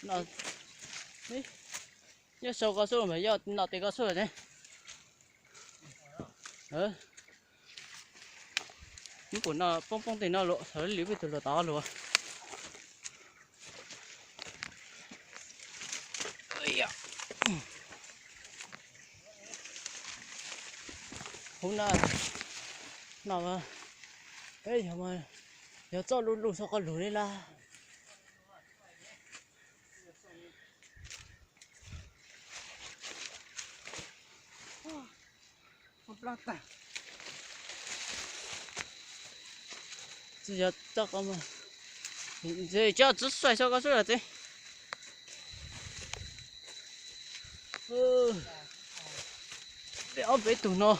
No, nyob sau ko xwb mas yog no tes ko xwb ne. Nub pum no poob poob tes no lawm, thaum li peb tug hluas tod lawm. Hub no, no, yog txoj lug lug sau ko lug li lawm. Tsis yog txoj ko, tsis xwb xwb ko xwb txiv. Peb ob peb tug no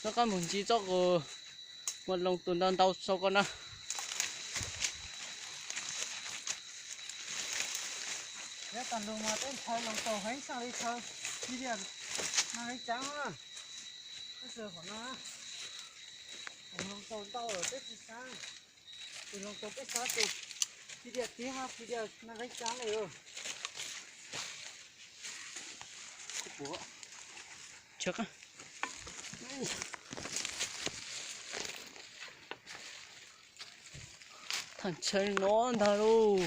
rov qab mus ncig txoj ko, mus loo tus ntau ntau sau ko na. Yav tag lug mas peb ntshaw loo tau heev tshaj li ntshaw, ib diam no heev caav na. Tab sis hom no tus loo tau ntau lawm peb tsis xav, tus loo tau peb xav tus, ib diam tib hab ib diam no heev caav li. Thaj chaw no ntag lauj.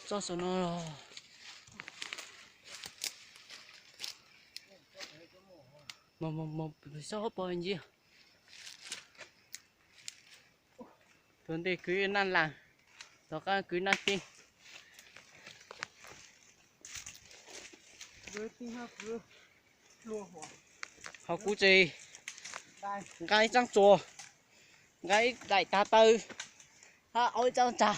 Txoj saum no los. Mus, mus, mus saib hauv paus ncig. Tus ntej kwv naj las, tom qab kwv naj tij. Ho kuv tseem nqa ib tsaab tsuas, nqa ib daim tav taw, hab ua ib tsaab tsag.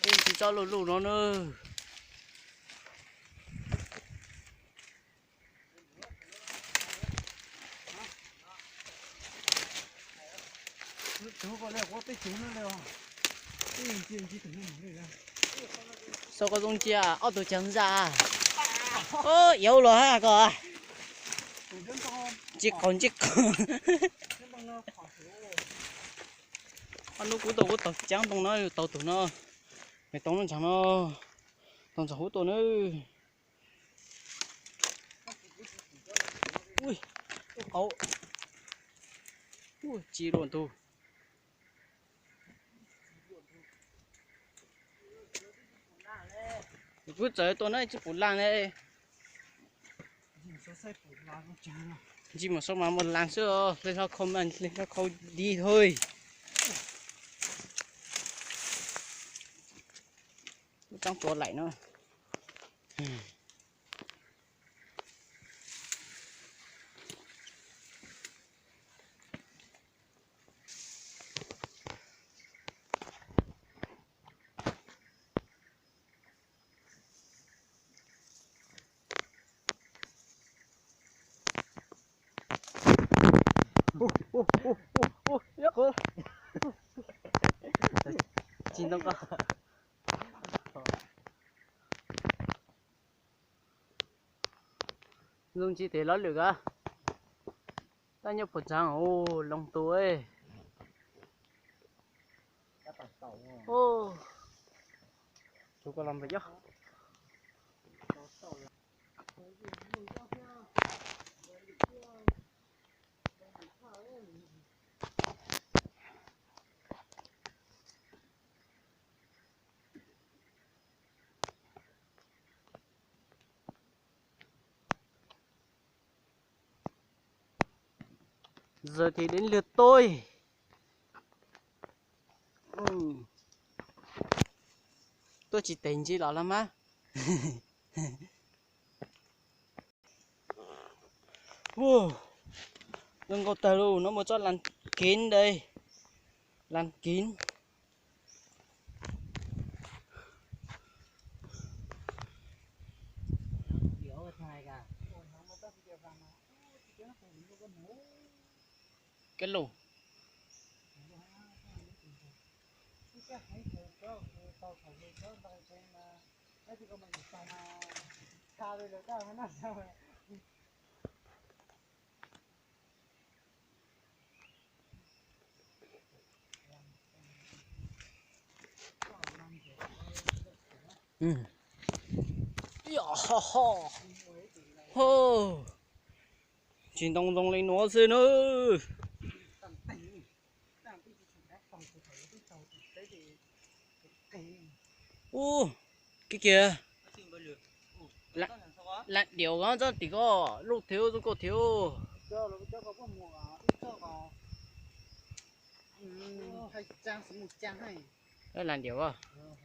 Peb ncig txoj luj luj no na. Sau ko zoo cia ob tug caag zaj. Au, yuav luag hab ko. Ntsis qaug ntsis qaug. Ob nub kuv tau kuv taug caab ntoo no, taug tug no, me toov nub ntsag no, taug ntsag huv tuaj na. Ui, ub, qau, ub, tsi luaj ntug. Kuv txawm tua no tsi pum laag le. Ntsis mas sau mas muaj laag xwb os, hle hlo khau mas hle hlo khau di thôi. Lub tsaab tuav laim no. Tsis ntoo ko. Zoo tsis tes lov lwm ka. Tab nyob puag tsav, loo tus. Tus ko los npam yob. Giờ thì đến lượt tôi. Tuaj tsis tes ntsis los los mas. Ua, zoo nkauj tag lauj, no muaj tsob lan kiv ntawd, lan kiv. Kev lus. Ho, tsis ntoo ntoo li nuav xwb na. Ub, kiag kiag. Lam diaum ko txob tim ko, luj thiab zoo nkauj thiab. Lam diaum as.